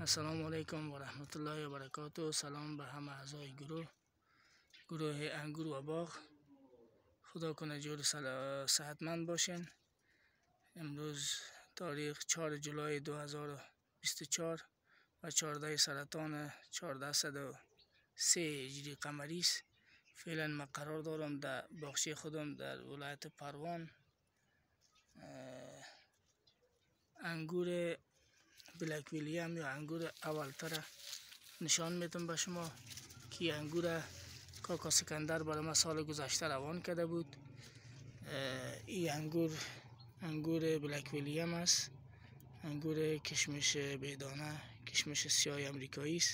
Ассалому алайкум ва раҳматуллоҳи ва баракотуҳ. Салом ба ҳама аъзои гурӯҳи ангур ва боғ. Худо кунад ҷур саҳатманд бошен. Имрӯз таърих 4 ҷулай 2024 ва 14 саратон 1403 ҳиҷри қамарӣ аст. Феълан ман қарор дорам дар боғчаи худам дар вилояти Парвон. Ангур Блэк Вилям ё ангур аввалтара нишон медам ба шумо ки ангур кака Сикандар барои ман соли гузашта равон карда буд. Ин ангур ангур Блэк Вилям аст. Ангур кишмиш бедона, кишмиш сиёҳи амрикоӣ аст.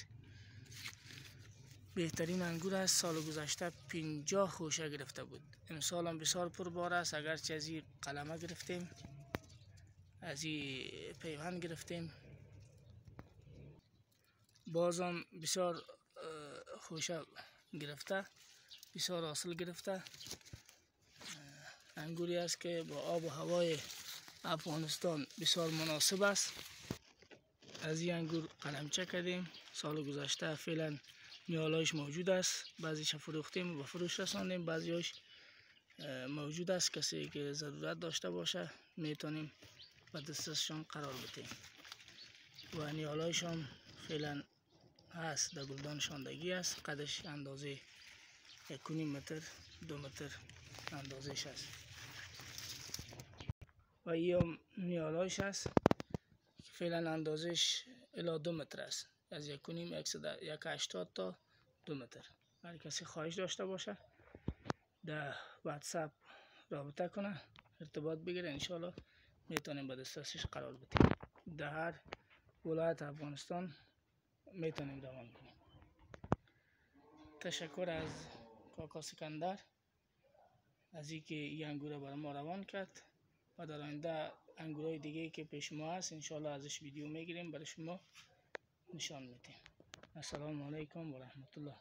Беҳтарин ангур аст. Соли гузашта 50 хӯша гирифта буд. امسال هم بسیار پربار است. اگرچه از این قلمه گرفتیم، از این پیوند گرفتیم، بازم بسیار خوشه گرفته، بسیار حاصل گرفته. انگوری است که با آب و هوای افغانستان بسیار مناسب است. از این انگور قلمچه کردیم سال گذشته. فعلا نیالایش موجود است. بعضیش فروختیم و فروش رساندیم، بعضیش موجود است. کسی که ضرورت داشته باشه میتونیم به دسترسشان قرار بدیم و نیالایشان فعلا هست، در گلدان شاندگی است. قدش اندازه 1.5 متر 2 متر اندازش است و این نیالایش است که فعلا اندازش الی 2 متر است، از 1.5 1.80 تا 2 متر. هر کسی خواهش داشته باشه در واتساپ رابطه کنه، ارتباط بگیره، انشالله میتونیم به دسترسش قرار بدیم. در هر ولایت افغانستان میتونیم روان کنیم. تشکر از کاکا سکندر از اینکه این انگور برای ما روان کرد و در آینده انگورهای دیگه که پیش ما هست انشالله ازش ویدیو میگیریم، برای شما نشان میدیم. السلام علیکم و رحمت الله.